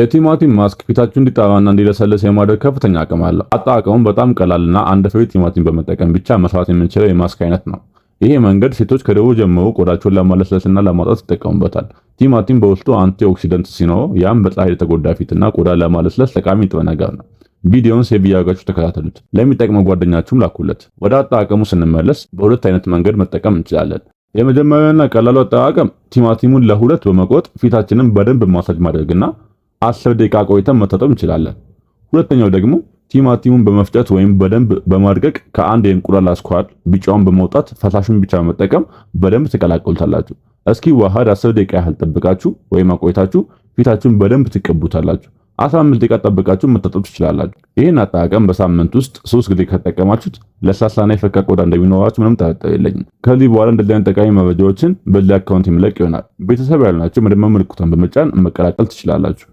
የቲማቲም ማስክ ፊታችሁ እንዲጠራና እንዲለሰልስ የማድረግ ከፍተኛ አቅም አለው። አጠቃቀሙም በጣም ቀላልና አንድ ፍሬ ቲማቲም በመጠቀም ብቻ መስራት የምንችለው የማስክ አይነት ነው። ይሄ መንገድ ሴቶች ከድሮ ጀምሮ ቆዳቸውን ለማለስለስና ለማጥራት ይጠቀሙበታል። ቲማቲም በውስጡ antioxidant ሲኖረው ያም በፀሐይ የተጎዳ ፊትና ቆዳ ለማለስለስ ጠቃሚ ንጥረ ነገር ነው። ቪዲዮውን save እያደረጋችሁ ተከታተሉት። ለሚጠቅመው ጓደኛችሁም ላኩለት። ወደ አጠቃቀሙ ስንመለስ በሁለት አይነት መንገድ መጠቀም እንችላለን። የመጀመሪያውና ቀላሉ አጠቃቀም ቲማቲሙን ለሁለት በመቁረጥ ፊታችንን በደንብ ማሳጅ ማድረግና 10 ደቂቃ ቆይተን መታጠብ እንችላለን። ሁለተኛው ደግሞ ቲማቲሙን በመፍጨት ወይም በደንብ በማድቀቅ ከአንድ የእንቁላል አስኳል ቢጫውን በመውጣት ፈሳሹን ብቻ በመጠቀም በደንብ ትቀላቅሉታላችሁ። እስኪዋሃድ 10 ደቂቃ ያህል ጠብቃችሁ ወይም አቆይታችሁ ፊታችሁን በደንብ ትቀቡታላችሁ። 15 ደቂቃ ጠብቃችሁ መታጠብ ትችላላችሁ። ይህን አጠቃቀም በሳምንት ውስጥ 3 ጊዜ ከተጠቀማችሁት ለስላሳና የፈካ ቆዳ እንደሚኖራችሁ ምንም ጥርጥር የለኝም። ከዚህ በኋላ እንደዚህ አይነት ጠቃሚ መረጃዎችን በዚህ account የሚለቅ ይሆናል። ቤተሰብ ያልሆናችሁ መደመር ምልክቷን በመጫን መቀላቀል ትችላላችሁ።